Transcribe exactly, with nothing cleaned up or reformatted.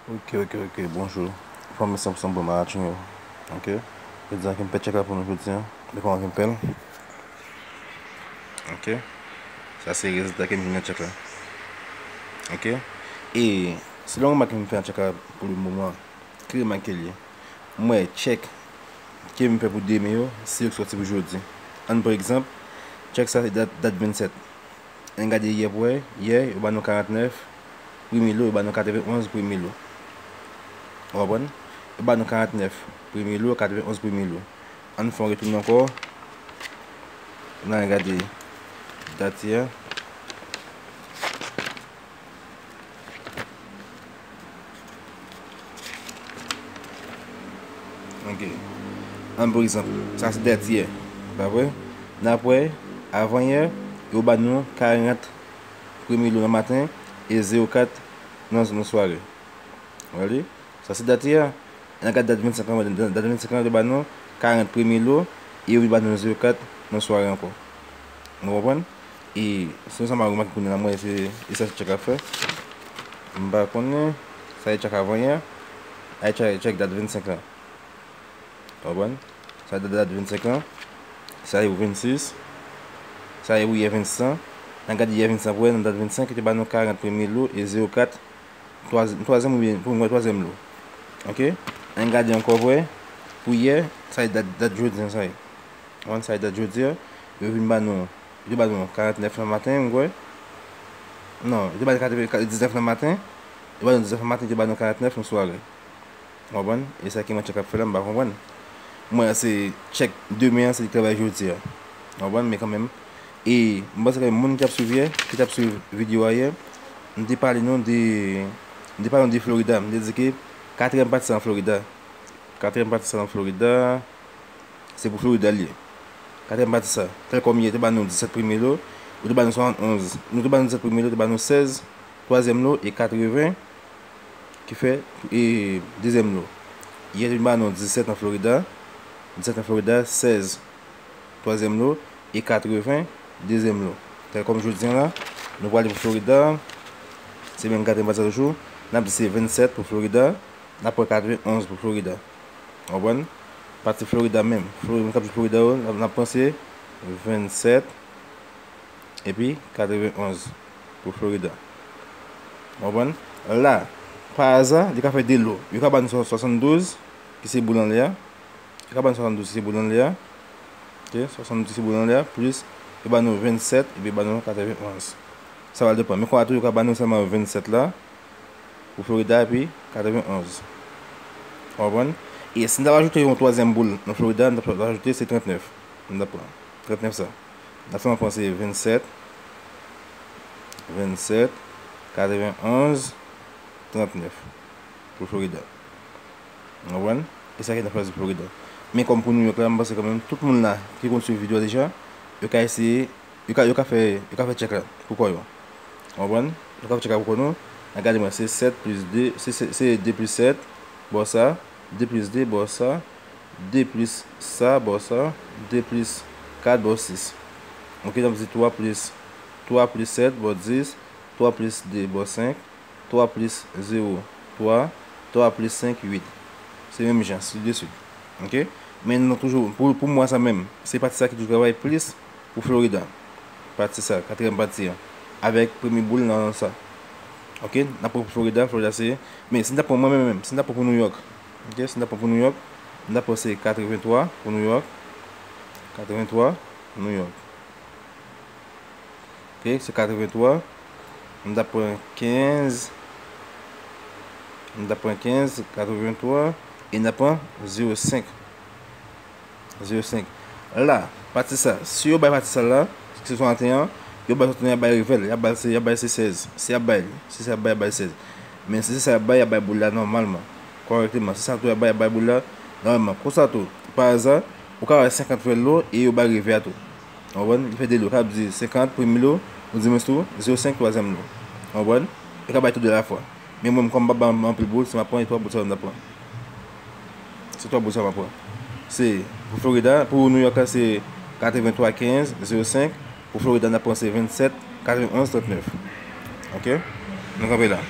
Ok, ok, ok, bonjou. Fanmi san pou san bon maten yo. Ok. Jodi a ke m fè tchèk la pou nou jodi a. Men kòman ke m fè l. Ok. Sa se rezilta ke m jwenn nan tchèk la. Ok. E se yon remak ke m fè nan tchèk la pou le moman. Ki remak ke l ye? M wè tchèk ke m fè pou demen yo, se yo ki sòti pou jodi. Ann pran egzanp, tchèk sa se dat, dat vennsèt. Ann gade yè pou wè, yè, yo ba nou karantnèf pri Milo, yo ba nou katrevenonz pri Milo. Ou konprann? Yo ba nou karantnèf pri Milo, katrevenonz pri Milo. Ann fè yon retounen ankò. Ann al gade dat yè. Ok. Ann pran egzanp, sa se dat yè, pa vre? N ap wè, avan yè, yo ba nou karant pri Milo nan maten e zewo kat nan, nan sware. Ou wè li? Sa se dat yè. Ann gade dat vennsenk lan, dat vennsenk lan, yo ba nou karant pri Milo e yo vin ba nou zewo kat nan sware ankò. Nou konprann? E se sa m remake kounye a la, m wè se, e sa se tchèk la fè. M pa konnen, sa e tchèk avan yè, a e tchèk, tchèk dat vennsenk lan. Ou konprann? Sa dat, dat vennsenk lan, sa e pou vennsis, sa e pou yè vennsis lan. Ann gade yè vennsis lan pou wè nan dat vennsenk, yo te ba nou karant pri Milo e zewo kat, twaz-, twazyèm oubyen pou mwen twazyèm lo. Ok? Ann gade ankò vre, pou yè, sa e dat, dat jodi a, sa e. Ou konprann, sa e dat jodi a, yo vin ba nou, yo te ba nou karantnèf nan maten, m kwè. Non, yo te ba nou katreven, diznèf nan maten, yo ba nou diznèf nan maten, yo te ba nou karantnèf nan sware. Ou konprann? E sa ki mwen tchèk ap fè la, m pa konprann. M wè se tchèk demen an, se li k travay jodi a. Ou konprann? Men kanmenm, e m panse ke moun ki t ap swiv yè, ki t ap swiv videyo a yè, m te pale nou de, m te pale nou de Florida. M te di ke katriyèm pati sa nan Florida. Katriyèm pati sa nan Florida, se pou Florida l ye. Katriyèm pati sa, tèlkòm yè te ba nou disèt pri Milo, yo te ba nou swasannonz. Nou te ba nou disèt pri Milo, te ba nou sèz twazyèm lo e katreven, ki fè, e, dezyèm lo. Yè te ba nou disèt nan Florida, disèt nan Florida, sèz twazyèm lo e katreven dezyèm lo. Tèlkòm jodi a la, nou prale pou Florida, se menm katriyèm pati sa toujou, n ap di se vennsèt pou Florida, n ap pran katrevenonz pou Florida. Ou konprann? Pati Florida menm. Florida, moun k ap jwe Florida yo, n ap, n ap pran se vennsèt epi katrevenonz pou Florida. Ou konprann? La, pa aza, li ka fè de lo. Yo ka ba nou swa-, swasanndouz, ki se boul anlè a. Yo ka ba nou swasanndouz, ki se boul anlè a. Ok, swasanndouz, ki se boul anlè a, plis, yo ba nou vennsèt, epi yo ba nou katrevenonz. Sa va depann. Men konsa tou, yo ka ba nou sèlman vennsèt la, pou Florida epi katrevenonz. Ou konprann? E si n ta ajoute yon twazyèm boul nan Florida, n ta ajoute se trannèf. N ta pran trannèf sa. N ta sèlman pran se vennsèt, vennsèt, katrevenonz, trannèf pou Florida. Ou konprann? E sa ki nan chwazi Florida. Men kòm pou New York la, m panse kanmenm tout moun la ki konn swiv videyo a deja, yo ka eseye Yo ka, yo ka fè, yo ka fè tchèk la pou kò yo. Ou konprann? Yo ka fè tchèk la pou kò nou. Ann gade mwen, se sèt plis de, se, se, se de plis sèt, bò sa, de plis de, bò sa, de plis sa, bò sa, de plis kat, bò sis. Ok, n ap di twa plis, twa plis sèt, bò dis, twa plis de, bò senk, twa plis zewo, twa, twa plis senk, uit. Se menm jan, ainsi de suite. Ok? Men nou toujou, pou, pou mwa sa menm, se pati sa ki toujou travay plis pou Florida. Pati sa, katriyèm pati an. Avèk premye boul nan sa. Ok? N ap pran pou Florida, Florida se, men si n ta pran mwen menm, menm, si n ta pran pou New York. Ok? Si n ta pran pou New York, n ta pran se katrevenntwa pou New York. Katrevenntwa pou New York. Ok, se katrevenntwa. M ta pran kenz. M ta pran kenz, katrevenntwa. E n ta pran zewo senk. Zewo senk. La, pati sa. Si yo bay pati sa la, se swasanteyen, yo bay swasanteyen, y ap bay revè l. Y ap bay se, y ap bay se sèz. Si y ap bay li. Si se y ap bay, y ap bay sèz. Men si se sa y ap bay, y ap bay boul la nòmalman. Kòrèkteman. Si sa tou y ap bay, y ap bay boul la nòmalman. Konsa tou, pa aza, ou ka wè senkant fè lo e yo bay revè a tou. Ou konprann? Li fè de lo, ka di senkant premye lo, ou di mwen tou, zewo senk twazyèm lo. Ou konprann? Yo ka bay tou de la fwa. Men mwen, kòm m pa ba anpil boul, se m ap pran, e twa boul sa yo m t ap pran. Se twa boul sa yo m ap pran. Se pou Florida, pou New York la, se katrevenntwa kenz zewo senk. Pou Florida, n ap pran se vennsèt katrevenonz trannèf. Ok? Nou kanpe la.